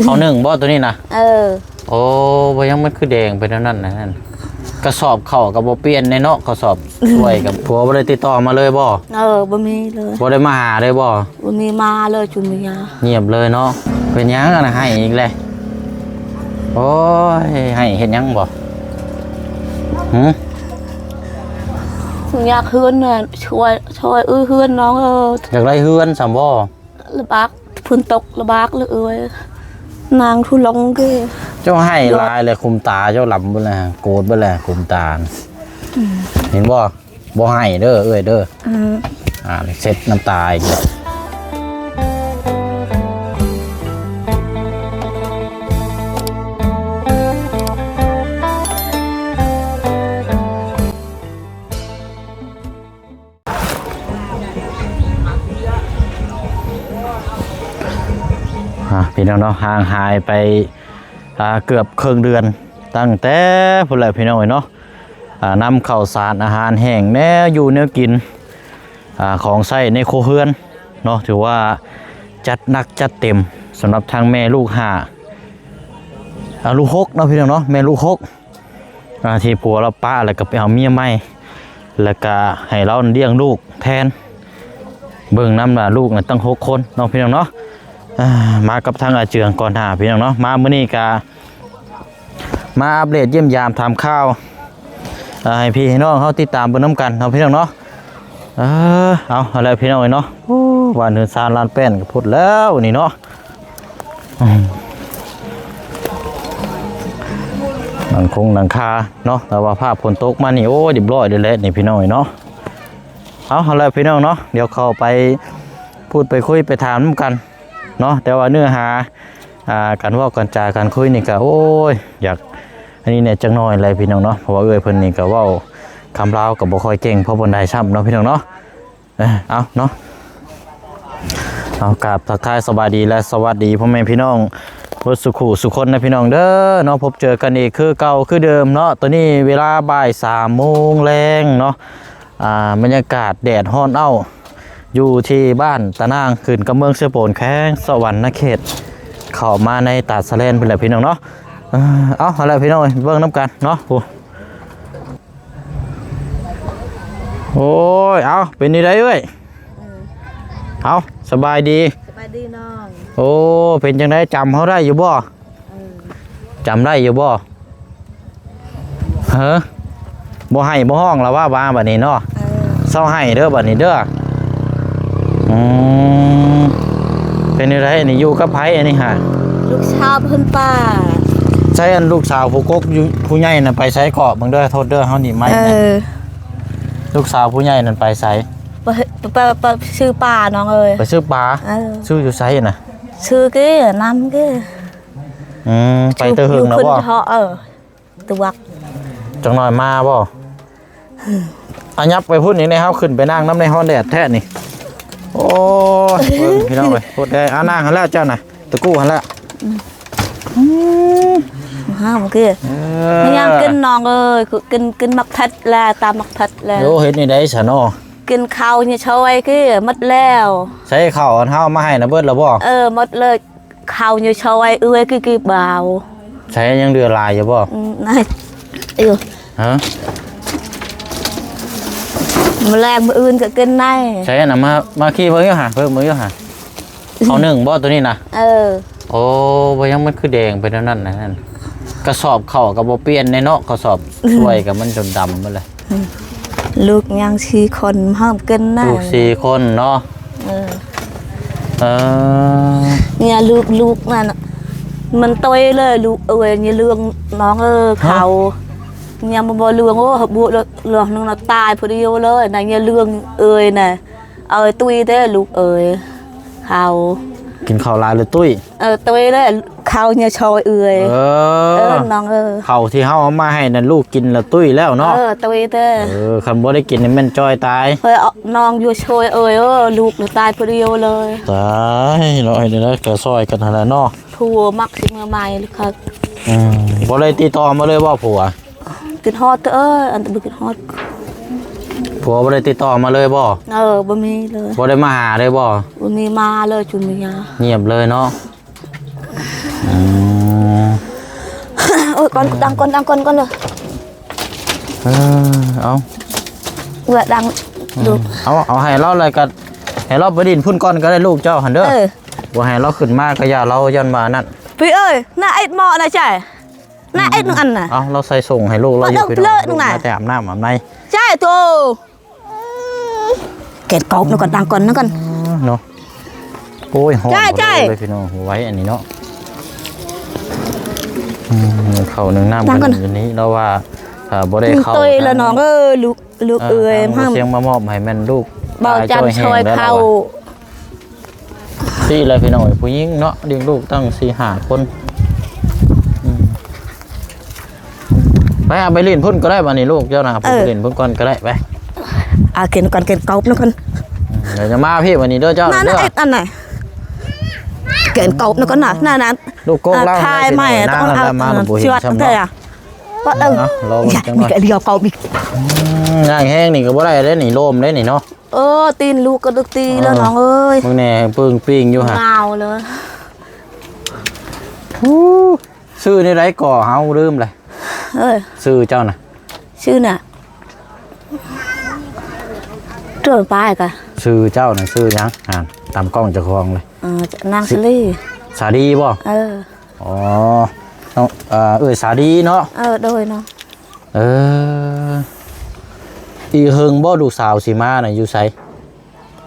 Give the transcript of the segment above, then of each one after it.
ເຂົ້າໜຶ້ງບໍ່ໂຕນີ້ນະ? ເອີ. ໂອ້ ບໍ່ ຍັງມັນຄືແດງໄປແນວນັ້ນນະ? ນັ້ນ ກະສອບເຂົ້າກໍບໍ່ປ່ຽນແດ່ເນາະ ກະສອບ ອືມ ຊ່ວຍກັບ ຜົວບໍ່ໄດ້ຕິດຕໍ່ມາເລີຍບໍ່? ເອີ ບໍ່ມີເລີຍ. ບໍ່ໄດ້ມາຫາເລີຍບໍ່? ບໍ່ມີມາເລີຍຈຸມຍາ ງຽບເລີຍເນາະ. ເປັນຫຍັງອັນນັ້ນ ໄຫ້ອີກແລ້ວ? ໂອ້ຍ ໄຫ້ເຮັດຫຍັງບໍ່? ຫື? ຢາກເຮືອນນະ ຊ່ວຍ ຊ່ວຍເອື້ອຍເຮືອນນ້ອງເອີຍ. ຢາກໄດ້ເຮືອນຊັ້ນບໍ່? ລະບາກ ຝົນຕົກລະບາກເລີຍເອີຍ ນາງທຸລົງເກ. ເຈົ້າໄຫ້ຫຼາຍແລ້ວ ຂຸມຕາເຈົ້າດຳເບິດແລ້ວ ໂກດເບິດແລ້ວຂຸມຕາ. ອືມ ເຫັນບໍ່? ບໍ່ໄຫ້ເດີເອື້ອຍເດີ. ອືມ ອ່າ ເຊັດນ້ຳຕາອີກແລ້ວ. ອ່າ ພີ່ນ້ອງເນາະ ຫ່າງຫາຍໄປ ອ່າ ເກືອບເຄິ່ງເດືອນ ຕັ້ງແຕ່ພຸ້ນແຫຼະພີ່ນ້ອງເອີຍເນາະ. ອ່າ ນຳເຂົ້າສານອາຫານແຫ້ງ ແນວຢູ່ແນວກິນ ອ່າ ຂອງໃຊ້ໃນຄົວເຮືອນເນາະ ຖືວ່າຈັດໜັກຈັດເຕັມ ສຳລັບທັງແມ່ລູກຫ້າ ອ່າ ລູກຫົກເນາະ ພີ່ນ້ອງເນາະ ແມ່ລູກຫົກ ອ່າ ທີ່ຜົວລາວປະ ແລ້ວກໍໄປເອົາເມຍໃໝ່ ແລ້ວກໍໃຫ້ລາວລ້ຽງລູກແທນ ເບິ່ງນຳລະລູກນະຕັ້ງຫົກຄົນເນາະ ພີ່ນ້ອງເນາະ. ອ່າ ມາກັບທາງອາເຈືອງກ່ອນໜ້າ ພີ່ນ້ອງເນາະ. ມາມື້ນີ້ກະມາອັບເດດຢ້ຽມຢາມຖາມຂ່າວ ອ່າ ໃຫ້ພີ່ໃຫ້ນ້ອງເຮົາຕິດຕາມເບິ່ງນຳກັນເນາະ ພີ່ນ້ອງເນາະ. ເອີ ເອົາ ເອົາແລ້ວພີ່ນ້ອງເອີຍເນາະ. ໂອ້ ບ້ານເຮືອນຊານລານແປ້ນກໍພຸ້ນແລ້ວນີ້ເນາະ. ອືມ ຫຼັງຄົງຫຼັງຄາເນາະ ແຕ່ວ່າຟ້າຝົນຕົກມານີ້ ໂອ້ຍ ຮຽບຮ້ອຍເລີຍແຫຼະນີ້ພີ່ນ້ອງເອີຍເນາະ. ເອົາ ເອົາແລ້ວພີ່ນ້ອງເນາະ ດຽວເຂົ້າໄປພູດໄປຄຸຍໄປຖາມນຳກັນເນາະ. ແຕ່ວ່າເນື້ອຫາ ອ່າ ການເວົ້າການຈາການຄຸຍນີ້ກະ ໂອ້ຍ ຢາກອັນນີ້ແດ່ຈັກໜ້ອຍແຫຼະພີ່ນ້ອງເນາະ ເພາະວ່າເອື້ອຍເພິ່ນນີ້ກະເວົ້າຄຳລາວກະບໍ່ຄ່ອຍເກັ່ງພໍປານໃດຊ້ຳເນາະ ພີ່ນ້ອງເນາະ. ເອີ ເອົາເນາະ ເອົາ ກາບທັກທາຍສະບາຍດີ ແລະ ສະຫວັດດີພໍ່ແມ່ພີ່ນ້ອງເບິດສູ່ຄູ່ສູ່ຄົນນະພີ່ນ້ອງເດີເນາະ. ພົບເຈີກັນອີກຄືເກົ່າຄືເດີມເນາະ ຕອນນີ້ເວລາບ່າຍສາມໂມງແລງເນາະ. ອ່າ ບັນຍາກາດແດດຮ້ອນເອົ້າ ຢູ່ທີ່ບ້ານຕານາງ ຂຶ້ນກັບເມືອງເຊໂປນ ແຂວງສະຫວັນນະເຂດ ເຂົ້າມາໃນຕາດສະແລນພຸ້ນແຫຼະພີ່ນ້ອງເນາະ. ເອີ ເອົາ ເອົາແຫຼະພີ່ນ້ອງເອີຍ ເບິ່ງນຳກັນເນາະ. ໂອ້ ໂອ້ຍ ເອົາ ເປັນຈັ່ງໃດເອື້ອຍ? ເອີ ເອົາ ສະບາຍດີ ສະບາຍດີນ້ອງ. ໂອ້ ເປັນຈັ່ງໃດ ຈຳເຮົາໄດ້ຢູ່ບໍ່? ເອີ ຈຳໄດ້ຢູ່ບໍ່? ເຮີ ບໍ່ໄຫ້ບໍ່ຮ້ອງລະວ່າ ວ່າບັດນີ້ເນາະ. ເອີ ເຊົາໄຫ້ເດີບັດນີ້ເດີ. ອືມ ເປັນຈັ່ງໃດນີ້ ຢູ່ກັບໃຜອັນນີ້ຫາ? ລູກສາວເພິ່ນປ້າ. ໃສ ອັນລູກສາວຜູ້ກົກຢູ່ ຜູ້ໃຫຍ່ນັ້ນໄປໃສເກາະ? ເບິ່ງເດີ ໂທດເດີ ເຮົາໜີບໄມ້. ເອີ ລູກສາວຜູ້ໃຫຍ່ນັ້ນໄປໃສ? ໄປ ໄປ ໄປ ໄປຊື້ປານ້ອງເອີຍ. ໄປຊື້ປາ? ເອີ ຊື້ຢູ່ໃສນະ? ຊື້ເກ ນຳເກ. ອືມ ໄປແຕ່ເຫິງແລ້ວບໍ່? ເອີ ຕະວັກ ຈັກໜ້ອຍມາບໍ່? ອືມ ອາ ຫຍັບໄປພຸ້ນອີກແດ່ ເຮົາຂຶ້ນໄປນັ່ງນຳໃນຮ້ອນແດດແທ້ນີ້. ໂອ້ຍ ເບິ່ງພີ່ນ້ອງເອີຍ ໂພດແທ້. ອາ ນັ່ງຫັ້ນແຫຼະເຈົ້ານະ ຕະກູ້ຫັ້ນແຫຼະ. ອືມ ອືມ ຫາບໍ່ເກ. ເອີ ຍັງກິນນ້ອງເອີຍ ກິນ ກິນໝາກເຜັດແລະ ຕຳໝາກເຜັດແລະ. ໂອ້ ເຮັດແນວໃດຊະເນາະ? ກິນເຂົ້າຍາຊ່ອຍເກ ໝົດແລ້ວ. ໃສ່ເຂົ້າອັນເຮົາເອົາມາໃຫ້ນະ ເບິດແລ້ວບໍ່? ເອີ ໝົດເລີຍ. ເຂົ້າຍາຊ່ອຍເອື້ອຍ ຄື ຄືບ່າວ. ໃສ່ ຍັງເຫຼືອຫຼາຍຢູ່ບໍ່? ອືມ ນາຍ ເອີ ຮະ ມື້ແລງມື້ອື່ນກໍກິນໄດ້. ໃສ່ ອັນນັ້ນມາ ມາຂີ້ເບິ່ງຢູ່ຫາ ເບິ່ງ ເບິ່ງຢູ່ຫາ. ເຂົ້າໜຶ້ງບໍ່ໂຕນີ້ນະ? ເອີ ໂອ້ ບໍ່ ຍັງມັນຄືແດງໄປແນວນັ້ນນະ. ນັ້ນ ກະສອບເຂົ້າກໍບໍ່ປ່ຽນແດ່ເນາະ ກະສອບ ອືມ ຊ່ວຍກໍມັນຈົນດຳໝົດແລ້ວ. ອືມ ລູກຍັງສີ່ຄົນ ເຮົາກິນນະ ລູກສີ່ຄົນເນາະ. ເອີ ເອີ ເນີ້ຍລູກ ລູກນັ້ນ ມັນໂຕຍເລີຍ ລູກເອີຍ ຢ່າເລື່ອງນ້ອງເອີຍ. ຮະ ເຂົາ ຍັງບໍ່ ບໍ່ເລື່ອງ. ໂອ້ ບຸເລື່ອງໜຶ່ງນະ ຕາຍຜູ້ດຽວເລີຍນະ ຢ່າເລື່ອງເອີຍນະ. ເອີ ຕຸ້ຍເດ້ລູກເອີຍ ເຂົາ ກິນເຂົ້າຫຼາຍແລ້ວຕຸ້ຍ. ເອີ ຕຸ້ຍແລ້ວ ເຂົ້າຍາຊ່ອຍເອື້ອຍ. ເອີ ເອີ ນ້ອງເອີຍ ເຂົ້າທີ່ເຮົາເອົາມາໃຫ້ນັ້ນ ລູກກິນແລ້ວຕຸ້ຍແລ້ວເນາະ. ເອີ ຕຸ້ຍແທ້. ເອີ ຄັນບໍ່ໄດ້ກິນນີ້ແມ່ນຈ່ອຍຕາຍ. ເອີ ນ້ອງຢູ່ຊ່ອຍເອີຍ ເອີ ລູກຕາຍຜູ້ດຽວເລີຍ. ຕາຍເນາະ ເຮັດແນວໃດກໍຊ່ອຍກັນຫັ້ນແຫຼະເນາະ. ຜົວມັກຊິເມືອໃໝ່ເລີຍຄັກ. ອືມ ບໍ່ໄດ້ຕິດຕໍ່ມາເລີຍບໍ່ຜົວ? ຄິດຮອດເອີຍ ອັນບໍ່ຄິດຮອດ. ຜົວບໍ່ໄດ້ຕິດຕໍ່ມາເລີຍບໍ່? ເອີ ບໍ່ມີເລີຍ. ບໍ່ໄດ້ມາຫາເລີຍບໍ່? ບໍ່ມີມາເລີຍຈຸມຍາ ງຽບເລີຍເນາະ. ອືມ ໂອ້ຍ ກ່ອນ ດັງກ່ອນ ດັງກ່ອນ ກ່ອນເດີ. ເອີ ເອົາ ເອື້ອ ດັງ ອືມ ດູ ເອົາ ເອົາໃຫ້ລາວ ແລ້ວກໍໃຫ້ລາວໄປຫຼິ້ນພຸ້ນກ່ອນກໍໄດ້ ລູກເຈົ້າຫັ້ນເດີ. ເອີ ບໍ່ໃຫ້ລາວຂຶ້ນມາກໍຢ່າ ລາວຢ້ານວ່ານັ້ນ. ພີ່ເອີຍ ໜ້າເອັດໝໍ້ນະ ໃຈ ໜ້າເອັດໜຶ່ງອັນນະ. ເອົາ ລາວໃສ່ສົ່ງໃຫ້ລູກລາວຢູ່ພີ່ນ້ອງ ມາແຕ່ອາບນ້ຳອາບໃນ. ໃຈໂຕ ແກນກອບນຳກັນ ຕັ້ງກ່ອນນຳກັນເນາະ. ໂອ້ຍ ຮ້ອນ ໃຈ ໃຈ ເລີຍພີ່ນ້ອງ ໄວອັນນີ້ເນາະ. ອືມ ເຂົ້າໜຶ່ງນ້ຳກັນຢູ່ນີ້ ລາວວ່າ ເອີ ບໍ່ໄດ້ເຂົ້າ ໂຕຍລະນ້ອງເອີຍ ລູກ ລູກເອີຍ ເອົາສຽງມາມອບໃຫ້ແມ່ນລູກ ເບົາຈັນຊ່ອຍເຂົ້າ. ສີ່ແຫຼະພີ່ນ້ອງເອີຍ ຜູ້ຍິງເນາະ ລ້ຽງລູກຕັ້ງສີ່ຫ້າຄົນ. ອືມ ໄປ ເອົາໄປຫຼິ້ນພຸ້ນກໍໄດ້ ບາດນີ້ລູກເຈົ້ານະ ເອີ ໄປຫຼິ້ນພຸ້ນກ່ອນກໍໄດ້ ໄປ ເອົາກິນກ່ອນ ກິນກອບນຳກ່ອນ. ອືມ ດຽວຈະມາພີ່ ບາດນີ້ເດີເຈົ້າ ນັ້ນນະ ເອີ ອັນນັ້ນນະ ກິນກອບນຳກ່ອນນະ ນັ້ນໆ ລູກກົກລາວ ຖ່າຍໃໝ່ ຕ້ອງເອົາມາ ບໍ່ເຫັນຊ້ຳເນາະ. ເອີ ເອົາ ລໍເບິ່ງຈັກໜ້ອຍ ນີ້ກໍດຽວກອບອີກ. ອືມ ຍ່າງແຮງນີ້ກໍບໍ່ໄດ້ເດ້ນີ້ ລົ້ມເດ້ນີ້ເນາະ. ເອີ ຕີນລູກກະດຸກຕີແລ້ວ ເອີ ນ້ອງເອີຍ ເບິ່ງແດ່ ປຶ້ງປີ້ງຢູ່ຫັ້ນ ງາວເລີຍ. ໂອ້ ຊື່ແນວໃດກໍ ເຮົາລືມແລ້ວ. ເອີ ຊື່ເຈົ້ານະ ຊື່ນະ ເຈົ້າປ້າຍກະ ຊື່ເຈົ້ານະຊື່ຫຍັງ? ອ່າ ຕາມກ້ອງເຈົ້າຂອງເລີຍ. ເອີ ນາງສາລີ ສາລີບໍ່? ເອີ ອໍ ນ້ອງ ເອີ ເອື້ອຍສາລີເນາະ. ເອີ ໂດຍເນາະ. ເອີ ອີກເຫິງບໍ່ລູກສາວຊິມານະ ຢູ່ໃສ?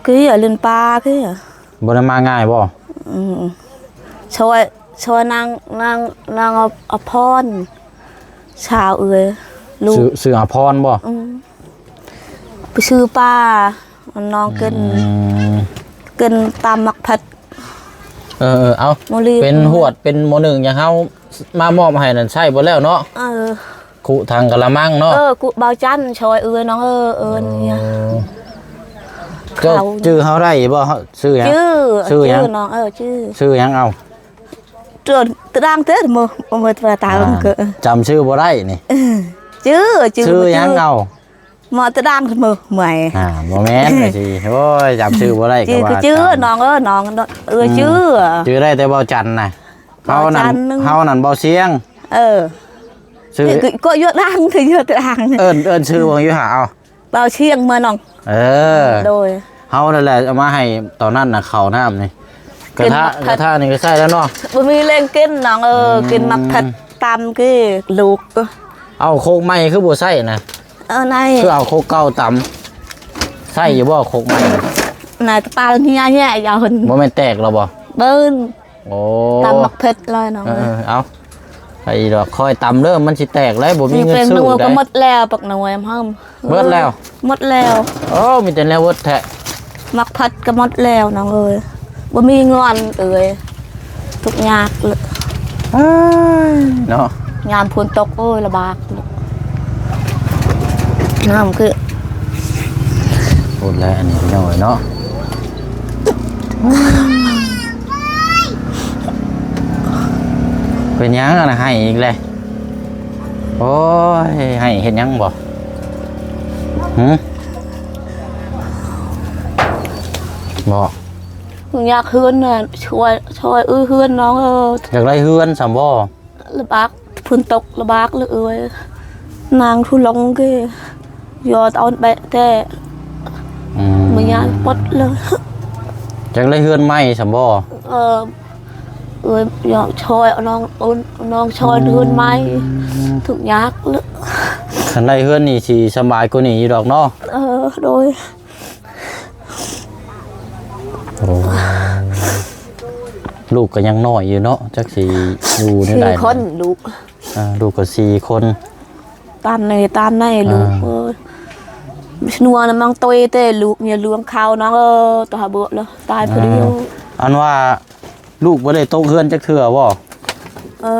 ຄືເລີນປ່າຄື ບໍ່ໄດ້ມາງ່າຍບໍ່? ອືມ ຊ່ອຍ ຊ່ອຍນາງ ນາງ ນາງອາພອນ ສາວເອື້ອຍ ລູກ ຊື່ ຊື່ອາພອນບໍ່? ອືມ ໄປຊື້ປາ ນ້ອງກິນ ອືມ ກິນຕຳໝາກເຜັດ. ເອີ ເອີ ເອົາ ເປັນຫວດ ເປັນໝໍ້ໜຶ້ງຫຍັງ ເຮົາມາມອບໃຫ້ນັ້ນໃຊ້ເບິດແລ້ວເນາະ. ເອີ ຄຸຖັງກະລະມັງເນາະ. ເອີ ຄຸເບົາຈັນ ຊ່ອຍເອື້ອຍນ້ອງເອີຍ ເອີ້ນຫຍັງ ເຈົ້າຈື່ເຮົາໄດ້ບໍ່? ຊື່ຫຍັງ? ຊື່ຫຍັງ? ຊື່ນ້ອງເອີຍ ຊື່ ຊື່ຫຍັງ? ເອົາ ຕະດັງເຕີ ເມື່ອ ເມື່ອຕາ ເອີ ຈຳຊື່ບໍ່ໄດ້ນີ້. ເອີ ຊື່ ຊື່ຫຍັງ? ເອົາ ໝໍ້ຕະດັງເມື່ອ ເມື່ອຍ ອ່າ ບໍ່ແມ່ນວ່າຊິ ໂອ້ຍ ຈຳຊື່ບໍ່ໄດ້ກໍວ່າ ຊື່ນ້ອງເອີຍ ນ້ອງເອີຍ ອືມ ຊື່ ຈື່ໄດ້ແຕ່ເບົາຈັນນະ. ເຮົານັ້ນ ເຮົານັ້ນເບົາຊຽງ. ເອີ ຊື່ ກໍຢູ່ດັງ ຄືຢູ່ດັງ ເອີ້ນ ເອີ້ນຊື່ເບິ່ງຢູ່ຫາ ເອົາ ເບົາຊຽງເມືອນ້ອງ. ເອີ ໂດຍ ເຮົານັ້ນແຫຼະເອົາມາໃຫ້ຕອນນັ້ນນະ ເຂົ້ານ້ຳນີ້ ກະທະ ກະທະນີ້ກໍໃຊ້ແລ້ວເນາະ. ບໍ່ມີແຮງກິນນ້ອງເອີຍ ອືມ ກິນໝາກເຜັດຕຳກີ້ລູກ. ເອົາ ໂຄກໃໝ່ຄືບໍ່ໃຊ້ນະ? ເອີ ໃນ ຄືເອົາໂຄກເກົ່າຕຳ ໃຊ້ຢູ່ບໍ່ໂຄກໃໝ່? ໃນຕະປາເນຍແຍ່ຍາວ ບໍ່ແມ່ນແຕກແລ້ວບໍ່? ເບິ່ງ ໂອ້ ຕຳໝາກເຜັດເລີຍນ້ອງເອີຍ. ເອີ ເອົາ ໄປອີກດອກ ຄ່ອຍຕຳເດີ ມັນຊິແຕກແລ້ວ ບໍ່ມີເງິນຊື້. ແປ້ງນົວກໍໝົດແລ້ວ ບັກໜ່ວຍຫອມ ເບິດແລ້ວ ເອີ ໝົດແລ້ວ. ໂອ້ ມີແຕ່ແນວເບິດແທ້ ໝາກຜັດກໍໝົດແລ້ວນ້ອງເອີຍ ບໍ່ມີເງິນເອີຍ ທຸກຍາກເລີຍ. ເອີຍ ເນາະ ຍາມຝົນຕົກ ໂອ້ຍ ລຳບາກ ນ້ຳຄື ໂອດແລ້ວອັນນີ້ພີ່ນ້ອງເອີຍເນາະ. ເປັນຫຍັງອັນນັ້ນ ໄຫ້ອີກແລ້ວ? ໂອ້ຍ ໄຫ້ເຮັດຫຍັງບໍ່? ຫື? ບໍ່ ຢາກເຮືອນນະ ຊ່ວຍ ຊ່ອຍເອື້ອຍເຮືອນນ້ອງເອີຍ. ຢາກໄດ້ເຮືອນຊ້ຳບໍ່? ລຳບາກ ຝົນຕົກລຳບາກເລີຍເອີຍ ນາງທຸລົງເກ ຢອດອອນແບະແທ້. ອືມ ບໍ່ຍາກປົດເລີຍ. ຢາກໄດ້ເຮືອນໃໝ່ຊ້ຳບໍ່? ເອີ ເອີຍ ຢາກຊ່ອຍນ້ອງ ນ້ອງຊ່ອຍເຮືອນໃໝ່. ອືມ ທຸກຍາກເລີຍ. ຄັນໄດ້ເຮືອນນີ້ຊິສະບາຍກວ່ານີ້ຢູ່ດອກເນາະ. ເອີ ໂດຍ. ໂອ້ ລູກກໍຍັງນ້ອຍຢູ່ເນາະ ຈັກຊິຢູ່ແນວໃດ. ສີ່ຄົນລູກ ອ່າ ລູກກໍສີ່ຄົນ ຕາມໃນຕາມໃນລູກ. ອ່າ ເອີຍ ສະໜວນນະມັງໂຕຍແຕ່ລູກເມຍຫຼວງເຂົານ້ອງເອີຍ ຕາຫາເບາະລະຕາຍຜູ້ດຽວ. ອ່າ ອັນວ່າລູກບໍ່ໄດ້ຕົກເຮືອນຈັກເທື່ອບໍ່? ເອີ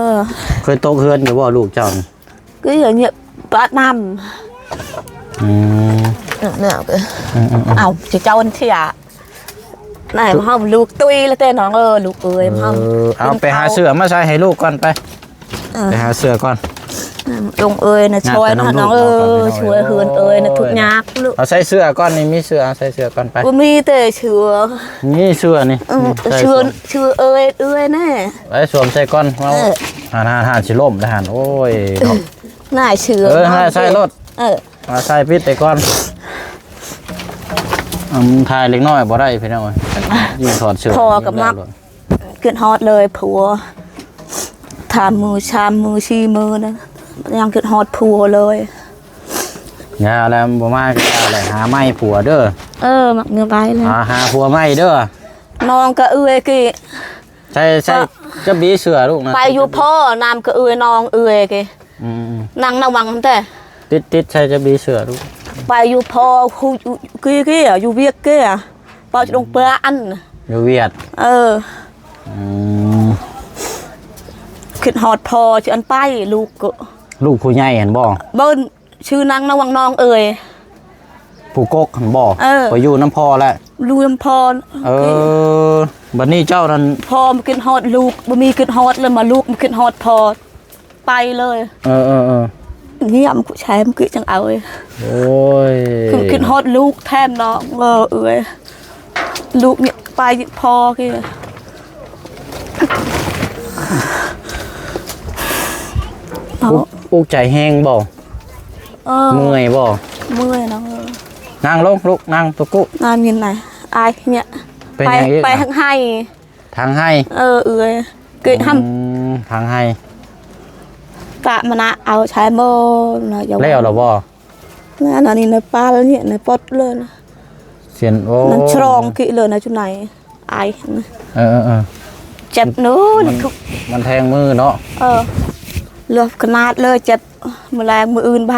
ເຄີຍຕົກເຮືອນຢູ່ບໍ່ລູກເຈົ້າ? ຄືເຫຍປາດນ້ຳ. ອືມ ແນວ ອືມໆໆ ເອົາ ຈະເຈົ້າອັນເທຍ ນາຍເຮົາລູກຕຸ້ຍແລ້ວແຕ່ນ້ອງເອີຍ ລູກເອີຍ ເອີ ເຮົາ ເອົາໄປຫາເສື້ອມາໃສ່ໃຫ້ລູກກ່ອນໄປ. ເອີ ໄປຫາເສື້ອກ່ອນ. ລຸງເອີຍນະ ຊ່ວຍນະ ນ້ອງເອີຍ ຊ່ວຍເຮືອນເອີຍນະ ທຸກຍາກລູກ. ເອົາໃສ່ເສື້ອກ່ອນນີ້ ມີເສື້ອ ເອົາໃສ່ເສື້ອກ່ອນໄປ. ບໍ່ມີແຕ່ເສື້ອ ມີເສື້ອນີ້ ເອີ ໃສ່ ເສື້ອ ເສື້ອເອີຍ ເອື້ອຍແນ່ ໄປສວມໃສ່ກ່ອນ. ເອົາ ເອີ ຫັ້ນໆໆ ຊິລົ້ມແລ້ວຫັ້ນ. ໂອ້ຍເນາະ ນາຍເສື້ອ ເອີ ໃສ່ລົດ ເອີ ມາໃສ່ປິດໄປກ່ອນ. ອືມ ຖ່າຍເລັກນ້ອຍບໍ່ໄດ້ພີ່ນ້ອງເອີຍ ຍິ່ງຖອດເສື້ອ ພໍ່ກໍມັກ ຄິດຮອດເລີຍຜົວ ສາມມື້ ສາມມື້ ສີ່ມື້ນະ ຍັງຄິດຮອດຜົວເລີຍ. ຢ່າແລ້ວ ບໍ່ມາກໍຢ່າແຫຼະ ຫາໃໝ່ຜົວເດີ. ເອີ ມັກເມືອໄປແລ້ວ ຫາ ຫາຜົວໃໝ່ເດີ. ນ້ອງກໍເອື້ອຍກີ້ ໃສ່ ໃສ່ ເອີ ຈັບບີເສື້ອລູກນະ ໄປຢູ່ພໍ່ ນ້ຳກໍເອື້ອຍ ນ້ອງເອື້ອຍກີ້. ອືມໆ ນັ່ງນະວັງຫັ້ນແຕ່ ຕິດ ຕິດໃສ່ຈັບບີເສື້ອລູກ ໄປຢູ່ພໍ່ ຢູ່ ຢູ່ ກີ້ ກີ້ ຢູ່ວຽກກີ້ ປາຈະລົງປາອັນ ຢູ່ວຽກ. ເອີ ອືມ ຄິດຮອດພໍ່ຊິອັນໄປ ລູກກໍ ລູກຜູ້ໃຫຍ່ຫັ້ນບໍ່? ບໍ່ ຊື່ນາງນະວັງ ນ້ອງເອີຍ ຜູ້ກົກຫັ້ນບໍ່? ເອີ ໄປຢູ່ນຳພໍ່ແລ້ວ ຢູ່ນຳພໍ່. ເອີ ບັດນີ້ເຈົ້ານັ້ນ ພໍ່ມາຄິດຮອດລູກ ບໍ່ມີຄິດຮອດເລີຍ ມາລູກມາຄິດຮອດພໍ່ ໄປເລີຍ. ເອີໆໆ ງຽມກູແຊມກີ້ຈັ່ງເອົາ. ໂອ້ຍ ຄືຄິດຮອດລູກແທນເນາະ. ເອີ ເອື້ອຍ ລູກນີ້ໄປພໍຄື ອຸກ ອຸກໃຈແຮງບໍ່? ເອີ ເມື່ອຍບໍ່? ເມື່ອຍນະ. ເອີ ນັ່ງລົງລູກ ນັ່ງຕຸກຸ ນັ່ງນີ້ນະ. ອາຍເນຍ ເປັນຫຍັງອີກ? ໄປທາງໄຮ່ ທາງໄຮ່. ເອີ ເອື້ອຍ ເກີດຫັ້ນ ອືມ ທາງໄຮ່ ກະມະນະເອົາໃຊ້ໝົດນະ. ແລ້ວລະບໍ່? ແລ້ວນະ ນີ້ນະ ປາລະນີ້ນະ ປົດເລີຍນະ ສຽນ. ໂອ້ ນັ້ນສອງກິໂລນະ ຈຸໄນ ອາຍນະ. ເອີໆໆ ເຈັບໂນ້ນ ມັນ ມັນແທງມືເນາະ. ເອີ ເລືອດຂະໜາດເລີຍ ເຈັບ ມື້ແລງມື້ອື່ນໄປ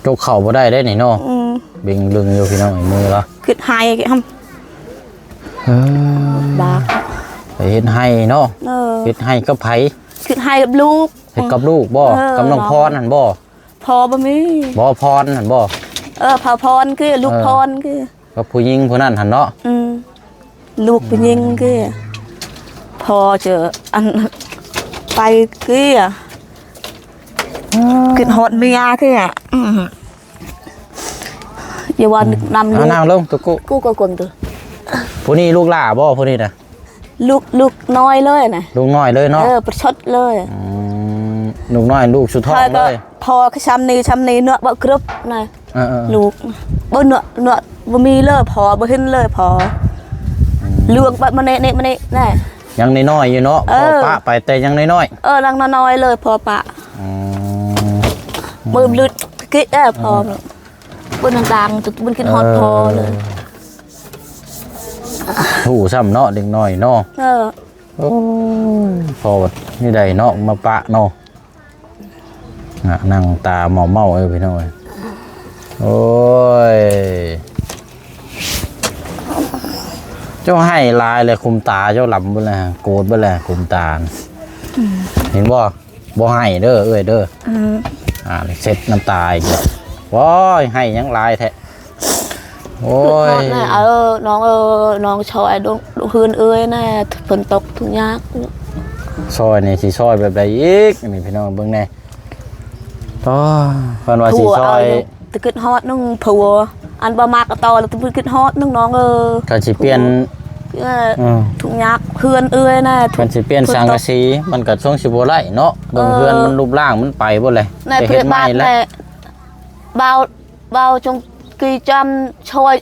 ຈົກເຂົ້າບໍ່ໄດ້ເດ້ນີ້ເນາະ. ອືມ ເບັງລຶງຢູ່ພີ່ນ້ອງ ມືລະ ຄິດໄຮ່ຫຳ. ເອີ ບາກ ໄປເຮັດໄຮ່ເນາະ. ເອີ ເຮັດໄຮ່ກັບໃຜ? ຄິດໄຮ່ກັບລູກ. ເຮັດກັບລູກບໍ່? ເອີ ກັບນ້ອງພອນຫັ້ນບໍ່? ພໍ່ບໍ່ມີ. ບໍ່ ພອນຫັ້ນບໍ່? ເອີ ພໍ່ພອນຄື ລູກ ເອີ ພອນຄື ກັບຜູ້ຍິງຜູ້ນັ້ນຫັ້ນເນາະ. ອືມ ລູກຜູ້ຍິງຄື ອືມ ພໍ່ຈະອັນ ໄປຄື ອືມ ຄິດຮອດເມຍຄື. ອືມ ຢ່າວ່າ ອືມ ນຳລູກ. ເອົານັ່ງລົງຕຸກຸ ກູກໍກົນຕຸ. ຜູ້ນີ້ລູກຫຼ້າບໍ່ ຜູ້ນີ້ນະ? ລູກ ລູກນ້ອຍເລີຍນະ ລູກນ້ອຍເລີຍເນາະ. ເອີ ປະຊົດເລີຍ. ອືມ ລູກນ້ອຍ ລູກສຸດທ້ອງເລີຍ. ພໍ່ກໍຊຳນີ້ຊຳນີ້ເນາະ ບໍ່ກຣຶບນະ. ເອີໆໆ ລູກບໍ່ເນາະ ເນາະ ບໍ່ມີເລີຍ ພໍ່ບໍ່ເຫັນເລີຍ ພໍ່. ອືມ ລວງໄປມານີ້ ນີ້ມານີ້ນະ ຍັງນ້ອຍໆຢູ່ເນາະ. ເອີ ພໍ່ປະໄປແຕ່ຍັງນ້ອຍໆ. ເອີ ຍັງນ້ອຍໆເລີຍ ພໍ່ປະ. ອືມ ມືບລຶດກິແອ ພໍ່ ເອີ ບໍ່ນັ່ງດັງ ບໍ່ຄິດຮອດພໍ່ເລີຍ. ເອີ ຮູ້ຊ້ຳເນາະ ເດັກນ້ອຍເນາະ. ເອີ ໂອ້ຍ ພໍ່ນີ້ໃດເນາະ ມາປະເນາະ. ນະ ນັ່ງຕາເມົາໆ ເອີ ພີ່ນ້ອງເອີຍ. ໂອ້ຍ ເຈົ້າໄຫ້ຫຼາຍແລ້ວ ຄຸມຕາເຈົ້າດຳເບິດແລ້ວ ໂກດເບິດແລ້ວ ຄຸມຕາ. ອືມ ເຫັນບໍ່? ບໍ່ໄຫ້ເດີ ເອື້ອຍເດີ. ອືມ ອ່າ ເຊັດນ້ຳຕາອີກແລ້ວ. ໂອ້ຍ ໄຫ້ຫຍັງຫຼາຍແທ້. ໂອ້ຍ ເອີ ນ້ອງເອີ ນ້ອງຊ່ອຍເຮືອນເອື້ອຍແດ່ ຝົນຕົກທຸກຍາກ. ຊ່ອຍນີ້ຊິຊ່ອຍແບບໃດອີກນີ້ ພີ່ນ້ອງເບິ່ງແດ່. ອໍ ເພິ່ນວ່າຊິຊ່ອຍ ແຕ່ຄິດຮອດໜຶ່ງຜົວ ອັນບໍ່ມັກກໍຕໍ່ ແລ້ວແຕ່ຄິດຮອດໜຶ່ງ ນ້ອງເອີຍ. ຄັນຊິປ່ຽນ ເອີ ອືມ ທຸກຍາກເຮືອນເອື້ອຍແດ່ ຄັນຊິປ່ຽນສັງກະສີ ມັນກໍຊົງຊິບໍ່ໄດ້ເນາະ. ເບິ່ງ ເອີ ເຮືອນມັນ ຮູບຮ່າງມັນໄປເບິດແລ້ວ ໄປເຮັດໃໝ່ແລ້ວ. ເບົາ ເບົາຈົງກີຈຳຊ່ອຍ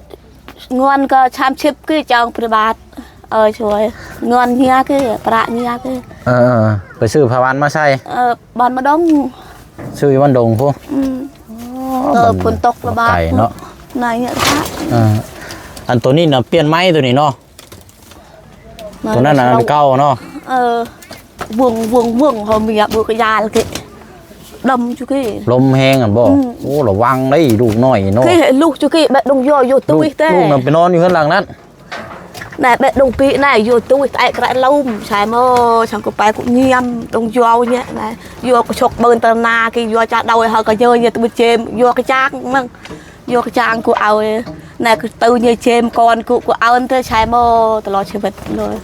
ເງິນກໍສາມສິບກີຈອງປະບາດ. ເອີ ຊ່ອຍ ເງິນເຮຍກີ ປະເຮຍກີ. ເອີ ໄປຊື້ຜ້າຫວານມາໃສ່ ເອີ ບ້ານມາດົງ ຊື້ຢູ່ບ້ານດົງພຸ້ນ. ອືມ ເອີ ຝົນຕົກລະບາດໄກເນາະ ນາຍເນຍ. ເອີ ອັນໂຕນີ້ນະ ປ່ຽນໃໝ່ໂຕນີ້ເນາະ. ໂຕນັ້ນອັນເກົ່າເນາະ. ເອີ ວົງ ວົງ ວົງ ເຮົາມີອະບຸກະຍາລະເກ ດຳຈຸເກ ລົມແຮງຫັ້ນບໍ່? ອືມ ໂອ້ ລະວັງເດ້ ລູກນ້ອຍເນາະ ເກ ລູກຈຸເກ ແບບດົງຢໍຢູ່ຕຸ້ຍແຕ່ ລູກນຳໄປນອນຢູ່ເຮືອນຫຼັງນັ້ນ ນາຍ ແບບດົງປີນາຍ ຢູ່ຕຸ້ຍ ແຕະກະລະລົມ ສາຍມໍ ສັງກະໄປກຸຍຽມ ດົງຢໍເນຍ ນາຍ ຢໍກະຊົກເບິ່ນຕະນາ ເກ ຢໍຈາດອຍ ເຮົາກະເຍີເນຍ ຕຸເຈມ ຢໍກະຈາງມັງ ຢໍກະຈາງກູເອົາ ນາຍ ກະຕື້ເຍເຈມກ່ອນ ກູ ກູເອົາແຕ່ຊາຍມໍ ຕະຫຼອດຊີວິດເລີຍ.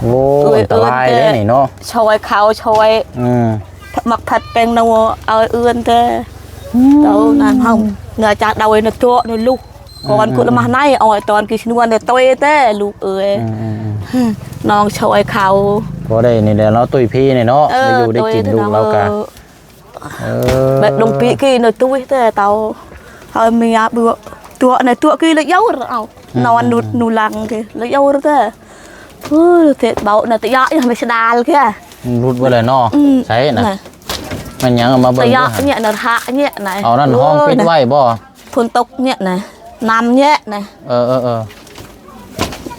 ໂອ້ ອັນຕະລາຍເດ້ນີ້ເນາະ ຊ່ອຍເຂົາ ຊ່ອຍ ອືມ ມັກຜັດແປ້ງນົວເອົາເອື້ອນແທ້. ເຕົ້ານັ້ນເຮົາເນື້ອຈາກດາວເນາະໂຕະເນາະລູກ ກ່ອນ ອືມ ກຸລະມາໃນ ອອຍຕອນກິສນວນເນາະໂຕເອແທ້ລູກເອີຍ. ອືມໆໆ ນ້ອງຊ່ອຍເຂົາ ພໍໄດ້ນີ້ແຫຼະເນາະ ຕຸ້ຍພີນີ້ເນາະ ເອີ ໄດ້ຢູ່ໄດ້ກິນ ຕຸ້ຍ ລູກລາວກະ ເອີ ແບບດົງປີກີ້ເນາະຕຸ້ຍແທ້ເຕົ້າ ເຮົາມີຍາເບືອຕົວໃນຕົວກີ້ລະເຍົາເອົາ ອືມໆໆ ນອນນຸດໜູຫຼັງກີ້ລະເຍົາແທ້. ໂອ້ຍ ເຕະເບົານະຕະຍະຍັງໄດ້ສະດາລແກ ມັນຫຼຸດໄວ້ແລ້ວເນາະ. ອືມ ໃສນະ ນະ ມັນຫຍັງ ເອົາມາເບິ່ງ ຕະຍະ ເນຍນະ ທະເນຍນະ ເອົານັ້ນຫ້ອງ ໂອ້ຍ ປິດໄວ້ບໍ່? ຝົນຕົກເນຍນະ ນ້ຳເນຍນະ. ເອີໆໆ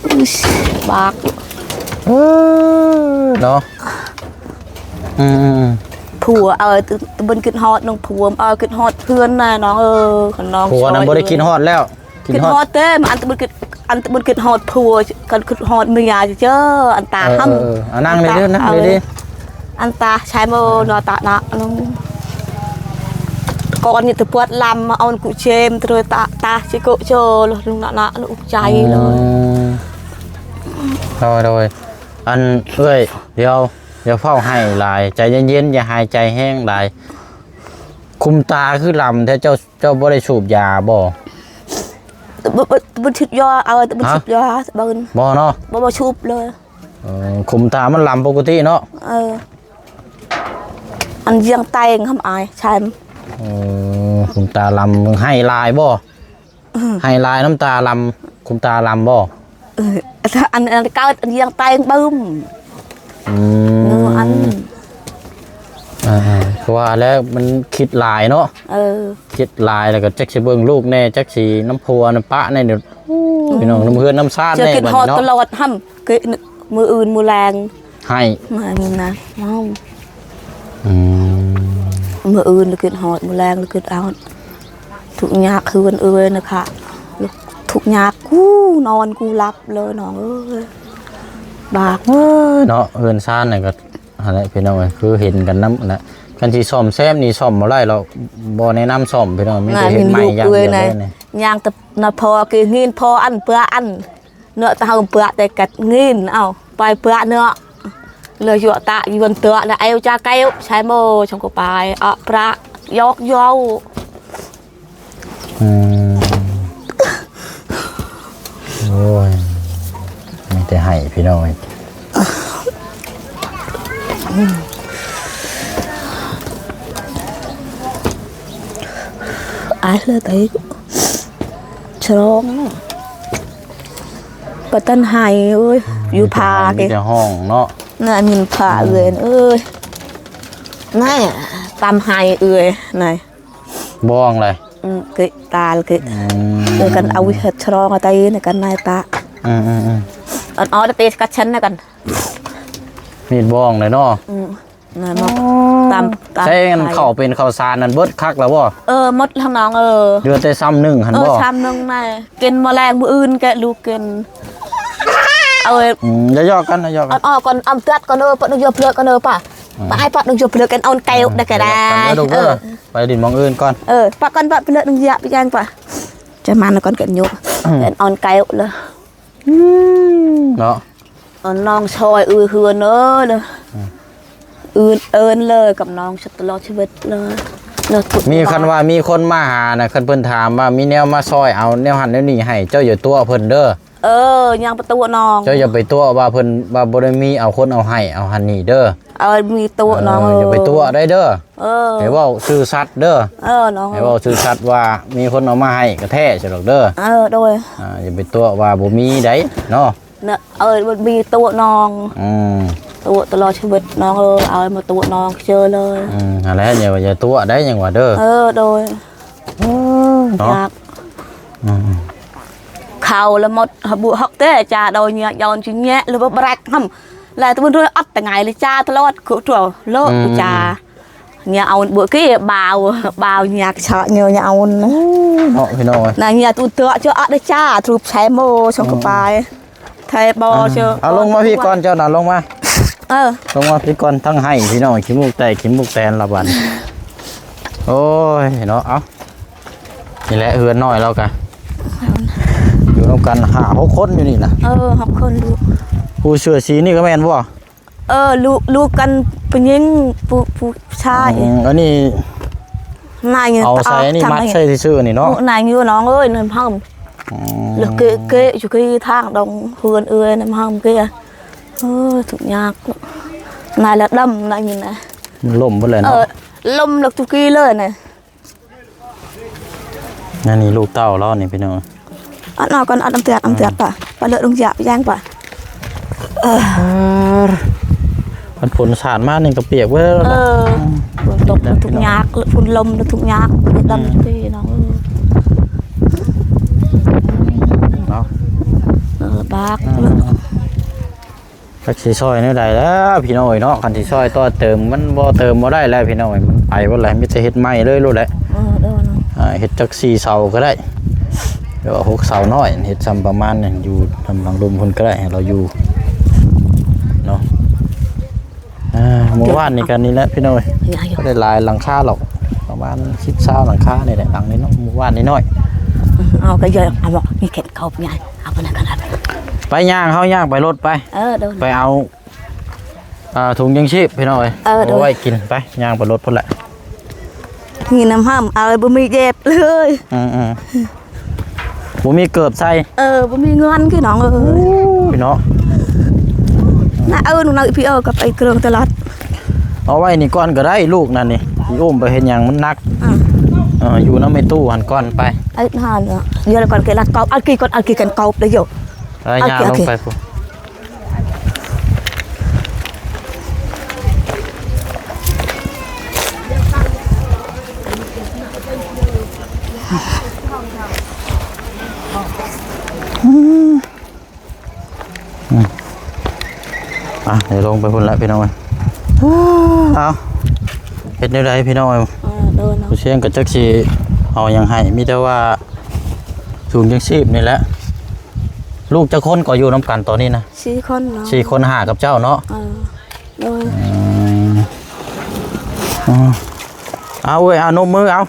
ອຸ້ຍ ບາກ ເອີ ເນາະ. ອືມໆໆ ຜົວເອີຍ ຕະ ຕະເບິ່ງຄິດຮອດນ້ອງຜົວເອີຍ ຄິດຮອດເພື່ອນນະນ້ອງເອີຍ ຄັນນ້ອງ ຜົວນັ້ນບໍ່ໄດ້ຄິດຮອດແລ້ວ. ຄິດຮອດແຕ່ ອັນຕະບຸນຄິດ ອັນຕະບຸນຄິດຮອດຜົວ ຄັນຄິດຮອດເມຍເຈີ ອັນຕາ ເອີ ຫ້ຳ ເອີ ເອີ ອາ ນັ່ງເດີ ນັ່ງເດີ ອັນຕາ ໃຊ້ໂມນອຕານະ ນ້ອງ ກ່ອນນີ້ຕະປວດລຳ ມາເອົາກຸເຈມ ຕະເລີຕາ ຕາຊິໂກໂຈ ລຸງນະນະ ອຸກໃຈເລີຍ. ອືມ ໂດຍ ໂດຍ ອັນ ເອື້ອຍ ດຽວ ຢ່າຟ້າວໄຫ້ຫຼາຍ ໃຈເຢັນໆ ຢ່າຫາຍໃຈແຮງຫຼາຍ. ຄຸມຕາຄືລຳແທ້ ເຈົ້າ ເຈົ້າບໍ່ໄດ້ສູບຢາບໍ່? ບໍ່ ບໍ່ ບໍ່ສູບຢາ ເອົາແຕ່ບໍ່ ຮະ? ສູບຢາ ບໍ່ ບໍ່ເນາະ ບໍ່ ບໍ່ສູບເລີຍ. ເອີ ຂຸມຕາມັນລຳປົກກະຕິເນາະ. ເອີ ອັນຢຽງແຕ່ງຫຳອາຍ ໃຊ່. ເອີ ຂຸມຕາລຳ ໄຫ້ຫຼາຍບໍ່? ເອີ ໄຫ້ຫຼາຍ ນ້ຳຕາລຳ ຂຸມຕາລຳບໍ່? ເອີ ອັນ ອັນເກີດ ອັນຢຽງແຕ່ງບຶ້ມ. ອືມ ເນາະ ອັນ ອ່າ ຄືວ່າແລ້ວ ມັນຄິດຫຼາຍເນາະ. ເອີ ຄິດຫຼາຍ ແລ້ວກໍຈັກຊິເບິ່ງລູກແດ່ ຈັກຊິນຳຜົວນຳປະແດ່ ໂອ້ຍ ອືມ ພີ່ນ້ອງ ນຳເຮືອນນຳຊານແດ່ ເຈົ້າຄິດຮອດ ບາດນີ້ເນາະ ຕະຫຼອດ ຫ້ຳ ມື້ອື່ນມື້ແລງ ໃຫ້ ມານີ້ນະ ເວົ້າ ອືມ ມື້ອື່ນລະຄິດຮອດ ມື້ແລງລະຄິດຮອດ ທຸກຍາກຄືກັນເອີຍນະຄະ ທຸກຍາກ ກູນອນກູຫຼັບເລີຍນ້ອງເອີຍ ບາກ ເອີ ເນາະ ເຮືອນຊານນັ້ນກໍ ຫັ້ນແຫຼະພີ່ນ້ອງເອີຍ ຄືເຫັນກັນນຳຫັ້ນແຫຼະ ຄັນຊິສ້ອມແຊມນີ້ສ້ອມບໍ່ໄດ້ດອກ ບໍ່ແນະນຳສ້ອມພີ່ນ້ອງ ມີແຕ່ເຮັດໃໝ່ຢ່າງດຽວເລີຍນີ້ ຍ່າງແຕ່ນະພໍກີ້ຫີນພໍອັນເປືອອັນ ເນາະ ຕາເຮົາເປືອແຕ່ກັດງິນ ເອົາ ໄປເປືອເນາະ ເລີຍຍົວະຕະຍວນເຕອະ ແລະ ເອວຈາແກ້ວ ໃຊ້ໂມ ຊ່ອງກະປາຍ ອະປະ ຢອກເຍົາ ອືມ ໂອ້ຍ ມີແຕ່ໄຫ້ພີ່ນ້ອງເອີຍ ອາຍເລີຍໄຕ ສະຫຼອງ ປະຕັນໄຫ້ເອີຍ ອືມ ຢູ່ຜາ ມີແຕ່ໄຫ້ ເກ ມີແຕ່ຮ້ອງເນາະ ນະ ມີຜາ ອືມ ເອີຍ ເອີຍ ນະ ຕຳໄຫ້ເອີຍ ນະ ບ້ອງເລີຍ ອືມ ເກ ຕາລເກ ອືມ ເອີ ກັນເອົາເຮັດສະຫຼອງ ອາໄຕ ນະ ກັນນາຍຕາ ອືມໆໆ ອັນອອດເຕກັດຊັ້ນນະກັນ ມີດບ້ອງເລີຍເນາະ ອືມ ນັ້ນເນາະ ອໍ ຕຳ ຕຳ ໃຊ້ອັນເຂົ້າເປັນເຂົ້າສານນັ້ນເບິດຄັກແລ້ວບໍ່? ເອີ ໝົດແລ້ວນ້ອງເອີຍ ເຫຼືອແຕ່ຊຳໜຶ່ງຫັ້ນ ເອີ ບໍ່? ຊຳໜຶ່ງນະ ກິນມື້ແລງມື້ອື່ນແກະລູກກິນ ເອົາ ອືມ ຢ່າຢອກກັນ ຢ່າຢອກກັນ ເອົາອອກກ່ອນ ເອົາຕັດກ່ອນເດີ ປະໜຶ່ງຢວບເລືອກກ່ອນເດີປະ ອືມ ປະໃຫ້ປະໜຶ່ງຢວບເລືອກກັນ ເອົາແກ້ວ ອືມ ໄດ້ກະໄດ້ ຢ່າຢອກກັນເດີລູກເອີຍ ເອີ ໄປດິນໝ່ອງອື່ນກ່ອນ ເອີ ປະກ່ອນປະເລືອກໜຶ່ງຢາກໄປຍ່າງປະ ຈະມານກ່ອນກັນຢູ່ ເອີ ເອົາແກ້ວເລີຍ ອືມ ເນາະ ເອີ ນ້ອງຊ່ອຍເອື້ອຍເຮືອນເອີຍ ອືມ ອື່ນເອີ້ນເລີຍກັບນ້ອງຕະຫຼອດຊີວິດເລີຍ ມີ ຄັນວ່າມີຄົນມາຫານະ ຄັນເພິ່ນຖາມວ່າມີແນວມາຊ່ອຍເອົາແນວຫັ້ນແນວນີ້ໃຫ້ ເຈົ້າຢ່າຕົວະເພິ່ນເດີ ເອີ ຍັງປະຕູນ້ອງ ເຈົ້າຢ່າໄປຕົວະວ່າເພິ່ນວ່າບໍ່ໄດ້ມີເອົາຄົນເອົາໃຫ້ເອົາຫັ້ນນີ້ເດີ ເອີ ມີໂຕະນ້ອງ ເອີ ຢ່າໄປຕົວະໄດ້ເດີ ເອີ ໃຫ້ເວົ້າຊື່ສັດເດີ ເອີ ນ້ອງ ໃຫ້ເວົ້າຊື່ສັດວ່າມີຄົນເອົາມາໃຫ້ກະແທ້ຊັ້ນດອກເດີ ເອີ ໂດຍ ອ່າ ຢ່າໄປຕົວະວ່າບໍ່ມີໃດເນາະ ເນາະ ເອີ ບໍ່ມີໂຕະນ້ອງ ອືມ ໂຕະຕະຫຼອດຊີວິດນ້ອງເອີຍ ເອົາມາໂຕະນ້ອງເຈີເລີຍ ອືມ ຫັ້ນແຫຼະ ຢ່າ ຢ່າຕົວະໄດ້ ຍັງວ່າເດີ ເອີ ໂດຍ ເນາະ ຍາກ ອືມ ເຂົ້າລະໝົດ ຫະບຸຮັກແຕ່ຈາດອຍຍະຢອນຈິງແຍະ ລະບໍ່ແບລັກຫຳ ແລະຕະບຸນເຮືອອັດຕະໄງລະຈາຕະຫຼອດ ໂກໂຕໂລ ອືມ ຈາ ຍາອອນເບີກີ້ ບາວ ບາວຍາກະຊະຍາອອນ ເນາະ ພີ່ນ້ອງເອີຍ ນາຍາຕຸນເຕອະຈະອະໄດ້ຈາ ທຣູບແຊໂມ ຊ່ອງກະປາຍ ອືມ ໄທບໍ ອ່າ ເຈີ ເອົາລົງມາພີ້ກ່ອນ ເຈົ້ານະ ລົງມາ ເອີ ລົງມາພີ້ກ່ອນ ທັງໄຫ້ພີ່ນ້ອງ ຂີ້ມູກແຕກ ຂີ້ມູກແຕນລະບັດ ໂອ້ຍ ເນາະ ເອົາ ນີ້ແຫຼະເຮືອນນ້ອຍລາວກະ ຢູ່ນຳກັນຫ້າຫົກຄົນຢູ່ນີ້ນະ ເອີ ຫົກຄົນລູກ ຜູ້ເສື້ອສີນີ້ກະແມ່ນບໍ່? ເ ເອີ ລູກ ລູກກັນຜູ້ຍິງ ຜູ້ ຜູ້ຊາຍ. ອືມ ອັນນີ້ ນາຍ ເອົາໃສ່ອັນນີ້ ຕັດ ມັດໃສ່ຊື່ໆ ນີ້ເນາະ. ໂອ້ ນາຍຢູ່ນ້ອງເອີຍ ນ້ຳຫອມ. ອືມ ແລ້ວເກະ ເກະຢູ່ທີ່ທາງດອງເຮືອນເອື້ອຍ ນ້ຳຫອມເກະ. ເອີ ທຸກຍາກ ນາຍລະດຳ ນາຍນີ້ນະ. ມັນລົ້ມເບິດເລີຍເນາະ. ເອີ ລົ້ມແລ້ວທຸກກີເລີຍນະ. ອັນນີ້ລູກເຕົ້າລາວນີ້ພີ່ນ້ອງ. ອັດເອົາກ່ອນ ອັດນ້ຳເຕືອດ ນ້ຳເຕືອດປະ ປະເລີດລົງຢາບຍ່າງປະ. ເອີ ຄັນຝົນສາດມານີ້ກໍປຽກເບິດ. ເອີ ຝົນຕົກແລ້ວທຸກຍາກ ຝົນລົມແລ້ວທຸກຍາກ ດຳ ອືມ ພີ່ນ້ອງເອີຍເນາະ. ເອີ ລຳບາກ ອືມ. ຈັກຊິຊ່ອຍແນວໃດແລ້ວພີ່ນ້ອງເອີຍເນາະ. ຄັນຊິຊ່ອຍຕໍ່ເຕີມ ມັນບໍ່ເຕີມບໍ່ໄດ້ແລ້ວພີ່ນ້ອງເອີຍ. ມັນໄປເບິດແລ້ວ ມີແຕ່ເຮັດໃໝ່ເລີຍໂລດແຫຼະ. ເອີ ເອີ ເນາະ. ອ່າ ເຮັດຈັກສີ່ເສົາກໍໄດ້ ຫຼືວ່າຫົກເສົານ້ອຍ ເຮັດຊ່ຳປະມານນັ້ນ ຢູ່ທາງຫຼັງລຸ່ມພຸ້ນກໍໄດ້ ໃຫ້ລາວຢູ່ເນາະ. ອ່າ ມື້ວານນີ້ກໍນີ້ແຫຼະພີ່ນ້ອງເອີຍ ບໍ່ໄດ້ຫຼາຍຫຼັງຄາດອກ ປະມານສິບຊາວຫຼັງຄານີ້ແຫຼະ ຫຼັງນ້ອຍໆ ໝູ່ບ້ານນ້ອຍໆ. ເອົາ ກໍເຍາະ ເອົາບໍ່ ມີແຂນເຂົ້າໃຫຍ່ ເອົາໄປນັ້ນກໍໄດ້. ໄປຍ່າງ ເຮົາຍ່າງໄປລົດໄປ. ເອີ ໂດຍ. ໄປເອົາ ອ່າ ຖົງຍັງຊີບພີ່ນ້ອງເອີຍ. ເອີ ໂດຍ. ເອົາໄວ້ກິນໄປ ຍ່າງໄປລົດພຸ້ນແຫຼະ. ມີນ້ຳຫອມເອົາ ບໍ່ມີເຈັບເລີຍ. ອືມໆ ບໍ່ມີເກີບໃສ່. ເອີ ບໍ່ມີເງິນພີ່ນ້ອງເອີຍ. ໂອ້ຍເນາະ ນະ ເອີ ໜູນະ ພີ່ເອີ ກໍໄປເຄື່ອງຕະຫຼາດ. ເອົາໄວ້ນີ້ກ່ອນກໍໄດ້ ລູກນັ້ນນີ້ ຊິອຸ້ມໄປເຮັດຫຍັງ ມັນໜັກ. ອ່າ ເອີ ຢູ່ນຳແມ່ຕູ້ຫັ້ນກ່ອນໄປ. ເອີ ຫັ້ນເນາະ ດຽວກ່ອນ ເກລັດເກົາ ອັນກີກ່ອນ ອັນກີກັນເກົາໄປຢູ່. ເອີ ຍ່າງລົງໄປພຸ້ນ. ອືມ ອືມ ອ່ະ ດຽວລົງໄປພຸ້ນລະພີ່ນ້ອງເອີຍ. ເອົາ ເຮັດແນວໃດພີ່ນ້ອງເອີຍ. ເອີ ໂດຍເນາະ. ຜູ້ຊຽງກໍຈັກຊິເອົາຫຍັງໃຫ້ ມີແຕ່ວ່າ ຖົງຍັງຊີບນີ້ແຫຼະ. ລູກຈັກຄົນກໍຢູ່ນຳກັນຕອນນີ້ນະ? ສີ່ຄົນເນາະ. ສີ່ຄົນ ຫ້າກັບເຈົ້າເນາະ. ເອີ ໂດຍ. ອືມ ເອົາເອີຍ ເອົາ ນົບມືເອົາ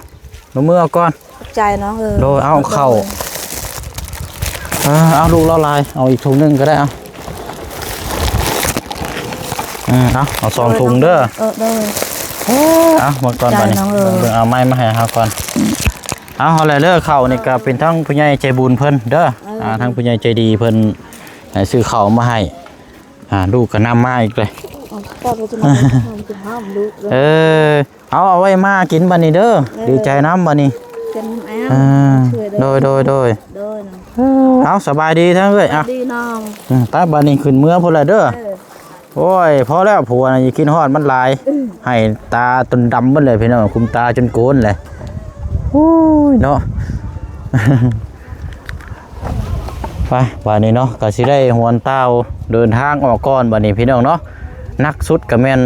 ນົບມືເອົາກ່ອນ. ຂອບໃຈນ້ອງເອີຍ. ໂດຍ. ເອົາເຂົ້າ ເອີ ເອົາລູກລາວຫຼາຍ ເອົາອີກຖົງໜຶ່ງກໍໄດ້. ເອົາ ເອີ ເອົາ ເອົາສອງຖົງເດີ. ເອີ ໂດຍ. ເອົາ ມາກ່ອນບາດນີ້ ເບິ່ງ ເອົາໄມ້ມາໃຫ້ເຮົາກ່ອນ. ເອົາ ເອົາແຫຼະເດີ ເຂົ້ານີ້ກໍເປັນທັງຜູ້ໃຫຍ່ໃຈບຸນເພິ່ນເດີ. ເອີ ອ່າ ທັງຜູ້ໃຫຍ່ໃຈດີເພິ່ນໃຫ້ຊື້ເຂົ້າມາໃຫ້. ອ່າ ລູກກໍນຳມາອີກເລີຍ. ເອີ ເອົາ ເອົາໄວ້ມາກິນບາດນີ້ເດີ. ເອີ ດີໃຈນຳບາດນີ້. ເອີ ໂດຍ ໂດຍ ໂດຍ. ເອີ ເອົາ ສະບາຍດີທັງເອື້ອຍ. ເອົາ ດີນ້ອງ. ອືມ ໄປບາດນີ້ຂຶ້ນເມືອພຸ້ນແຫຼະເດີ. ເອີ ໂອ້ຍ ພໍແລ້ວ ຜົວນະ ຢ່າຄິດຮອດມັນຫຼາຍ. ອືມ ໃຫ້ຕາຈົນດຳເບິດເລີຍພີ່ນ້ອງ ຄຸມຕາຈົນໂກນເລີຍ. ໂອ້ຍເນາະ. ໄປ ບາດນີ້ເນາະ ກໍຊິໄດ້ຫວນຕ່າວເດີນທາງອອກກ່ອນບາດນີ້ພີ່ນ້ອງເນາະ. ໜັກສຸດກໍແມ່ນ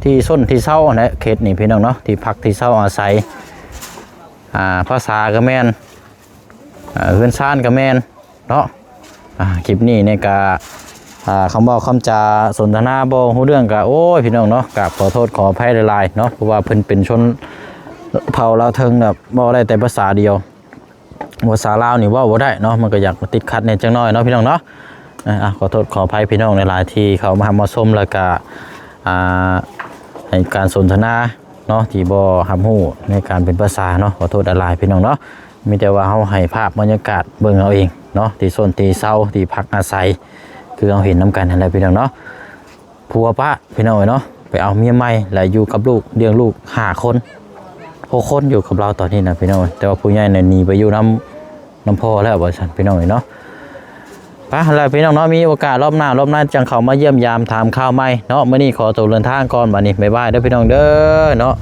ທີ່ຊົນທີ່ເຊົາຫັ້ນແຫຼະ ເຂດນີ້ພີ່ນ້ອງເນາະ ທີ່ພັກທີ່ເຊົາອາໄສ. ອ່າ ພາສາກໍແມ່ນ ອ່າ ເຮືອນຊານກໍແມ່ນເນາະ. ອ່າ ຄລິບນີ້ນີ້ກະ ອ່າ ຄຳເວົ້າຄຳຈາສົນທະນາບໍ່ຮູ້ເລື່ອງກະ ໂອ້ຍ ພີ່ນ້ອງເນາະ ກາບຂໍໂທດຂໍອະໄພຫຼາຍໆເນາະ ເພາະວ່າເພິ່ນເປັນຊົນເຜົ່າລາວເທິງ ແບບເວົ້າໄດ້ແຕ່ພາສາດຽວ ພາສາລາວນີ້ເວົ້າບໍ່ໄດ້ເນາະ ມັນກໍຢາກຕິດຂັດແດ່ຈັກໜ້ອຍເນາະ ພີ່ນ້ອງເນາະ. ອ່າ ຂໍໂທດຂໍອະໄພພີ່ນ້ອງຫຼາຍໆ ທີ່ເຂົ້າມາຮັບມາຊົມ ແລ້ວກະ ອ່າ ໃຫ້ການສົນທະນາເນາະ ທີ່ບໍ່ຮັບຮູ້ໃນການເປັນພາສາເນາະ ຂໍໂທດຫຼາຍໆ ພີ່ນ້ອງເນາະ. ມີແຕ່ວ່າເຮົາໃຫ້ພາບບັນຍາກາດເບິ່ງເອົາເອງເນາະ ທີ່ຊົນທີ່ເຊົາ ທີ່ພັກອາໄສ ຄືເຮົາເຫັນນຳກັນຫັ້ນແຫຼະ ພີ່ນ້ອງເນາະ. ຜົວປະ ພີ່ນ້ອງເອີຍເນາະ ໄປເອົາເມຍໃໝ່ ແລະ ຢູ່ກັບລູກ ລ້ຽງລູກຫ້າຄົນ ຫົກຄົນ ຢູ່ກັບລາວຕອນນີ້ນະ ພີ່ນ້ອງເອີຍ. ແຕ່ວ່າຜູ້ໃຫຍ່ນັ້ນໜີໄປຢູ່ນຳ ນຳພໍ່ແລ້ວ ວ່າຊັ້ນ ພີ່ນ້ອງເອີຍເນາະ. ໄປ ແລ້ວ ພີ່ນ້ອງເນາະ ມີໂອກາດລອບໜ້າ ລອບໜ້າຈັ່ງເຂົ້າມາຢ້ຽມຢາມຖາມຂ່າວໃໝ່ເນາະ. ມື້ນີ້ຂໍຕົວເດີນທາງກ່ອນ ບາດນີ້ ບາຍບາຍເດີ ພີ່ນ້ອງເດີເນາະ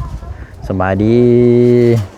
ສະບາຍດີ.